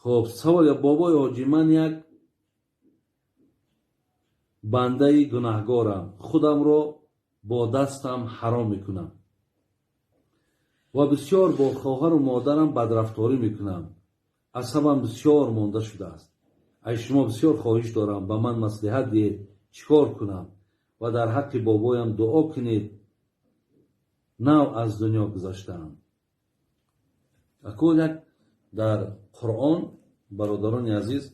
Хоб, савол: бобои ҳоҷӣ, ман як бандаи гунаҳгорам, худамро бо дастам ҳаром мекунам ва бисёр бо хоҳару модарам бадрафторӣ мекунам. Асабам бисёр монда шудааст. Аз шумо бисёр хоҳиш дорам, ба ман маслиҳат диҳед, чӣ кор кунам ва дар ҳаққи бобоям дуо кунед, нав аз дунё гузаштаам. Акун як дар Қуръон, бародарони азиз,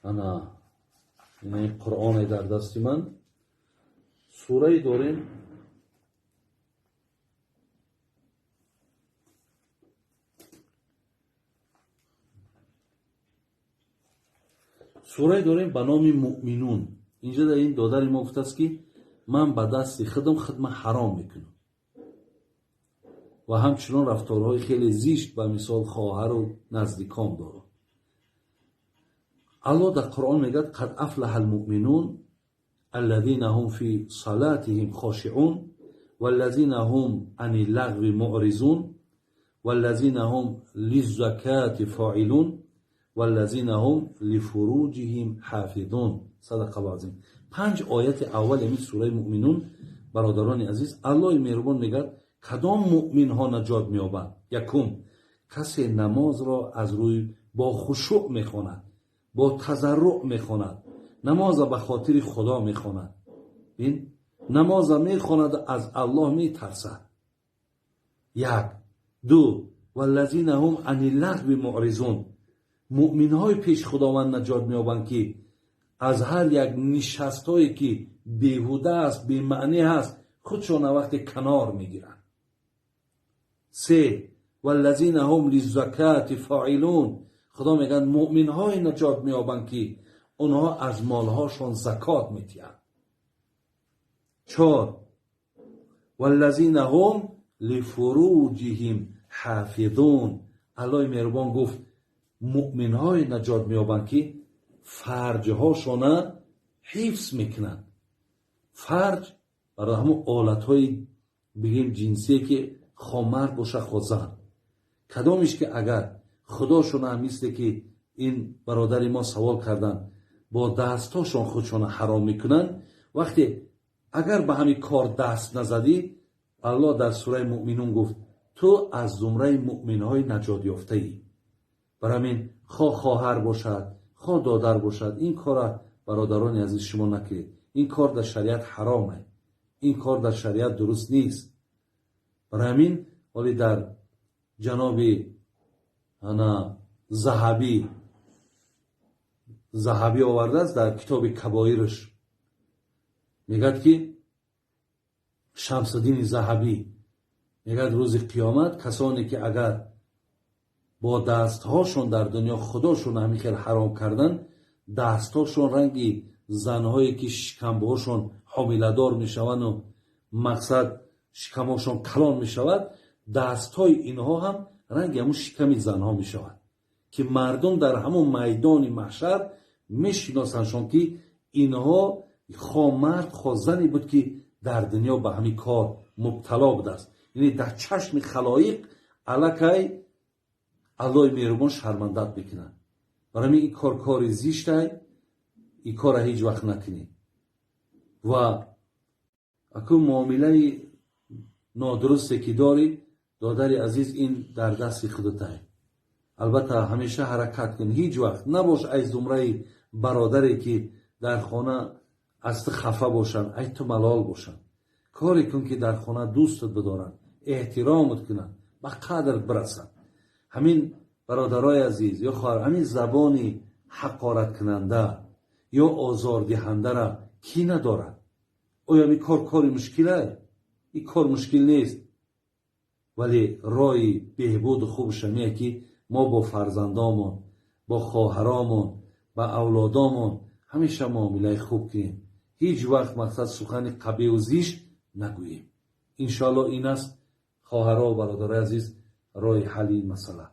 ана ин Қуръоне дар дасти ман, сурае дорем, сурае дорем ба номи Муъминун. Инҷа дар ин додари мо гуфтааст, ки ман ба дасти худам худма ҳаром мекунам ва ҳамчунон рафторҳои хеле зишт ба мисол хоҳару наздикон дорам. Аллоҳ дар Қуръон мегӯяд: қад афлаҳа алмуъминун аллазина ҳум фи салатиҳим хошиъун валлазина ҳум ани лағви муъризун валлазина ҳум лиззакати фоилун валлазина ҳум лифуруҷиҳим ҳофизун. Садақаллоҳу азим. 5 ояти аввали ин сураи Муъминун, бародарони азиз, Аллоҳи меҳрубон мегӯяд, кадом муъминҳо наҷот меёбанд? Якум, касе намозро аз рӯи бо хушӯъ мехонад, бо тазарруъ мехонад, намоза ба хотири Худо мехонад, ин намоза мехонад, аз Аллоҳ метарсад. Як. Ду, валлазина ҳум ани лағви муъризун. Муъминҳои пеш Худованд наҷот меёбанд, ки аз ҳар як нишастҳое ки беҳуда аст, бемаънӣ ҳаст, худшона вақте канор мегиранд. Се, валлазина ҳум лиззакати фоилун. Худо мегӯяд, муъминҳое наҷот меёбанд, ки онҳо аз молҳошон закот метиҳанд. Чор, валлазина ҳум лифуруҷиҳим ҳофизун. Аллоҳи меҳрубон гуфт, муъминҳое наҷот меёбанд, ки фарҷҳошона ҳифз мекунанд. Фарҷ барои ҳамон олатҳои бигем ҷинсие, ки хо мард боша, хо зан, кадомиш ки агар худошона, мисле ки ин бародари мо савол карданд, бо дастҳошон худшона ҳаром мекунанд, вақте агар ба ҳамин кор даст назадӣ, Аллоҳ дар сураи Муъминун гуфт, ту аз зумраи муъминҳои наҷотёфтаӣ. Барои ҳамин хо хоҳар бошад, хо додар бошад, ин кора, бародарони азиз, шумо накунед. Ин кор дар шариат ҳароме, ин кор дар шариат дуруст нест. Барои ҳамин ҳоли дар ҷаноби ана Заҳабӣ овардааст дар китоби Кабоирш, мегӯяд ки Шамсуддини Заҳабӣ мегӯяд, рӯзи қиёмат касоне ки агар бо дастҳошон дар дунё худошон ҳамин хел ҳаром кардан, дастҳошон ранги занҳое ки шикамбоҳошон ҳомиладор мешаванду мақсад шикамҳошон калон мешавад, дастҳои инҳо ҳам ранги ҳамун шиками занҳо мешавад, ки мардум дар ҳамон майдони маҳшар мешиносандшон, ки инҳо хо мард хо зане буд, ки дар дунё ба ҳамин кор мубтало будааст. Яъне дар чашми халоиқ аллакай Аллоҳи меҳрубон шармандат мекунад. Барои ҳамин ин кор кори зиштай, ин корро ҳеҷ вақт накунед. Ва акун муомилаи нодурусте ки дорӣ, додари азиз, ин дар дасти худатай. Албатта ҳамеша ҳаракат кун, ҳеҷ вақт набош аз зумраи бародаре ки дар хона аз ту хафа бошанд, ай ту малол бошанд. Коре кун, ки дар хона дӯстат бидоранд, эҳтиромат кунанд, ба қадрат бирасанд. Ҳамин бародарои азиз ё хоҳар, ҳамин забони ҳақораткунанда ё озордиҳандара кӣ надорад? Оё ин кор кори мушкилае? Ин кор мушкил нест, вале роҳи беҳбуду хубаш ҳамие, ки мо бо фарзандомон, бо хоҳаромон, ба авлодомон ҳамеша муомилаи хуб кунем. Ҳеҷ вақт мақсад сухани қабеҳу зишт нагӯем. Иншоаллоҳ ин аст, хоҳаро ва бародарои азиз, роҳи ҳалли ин масъала.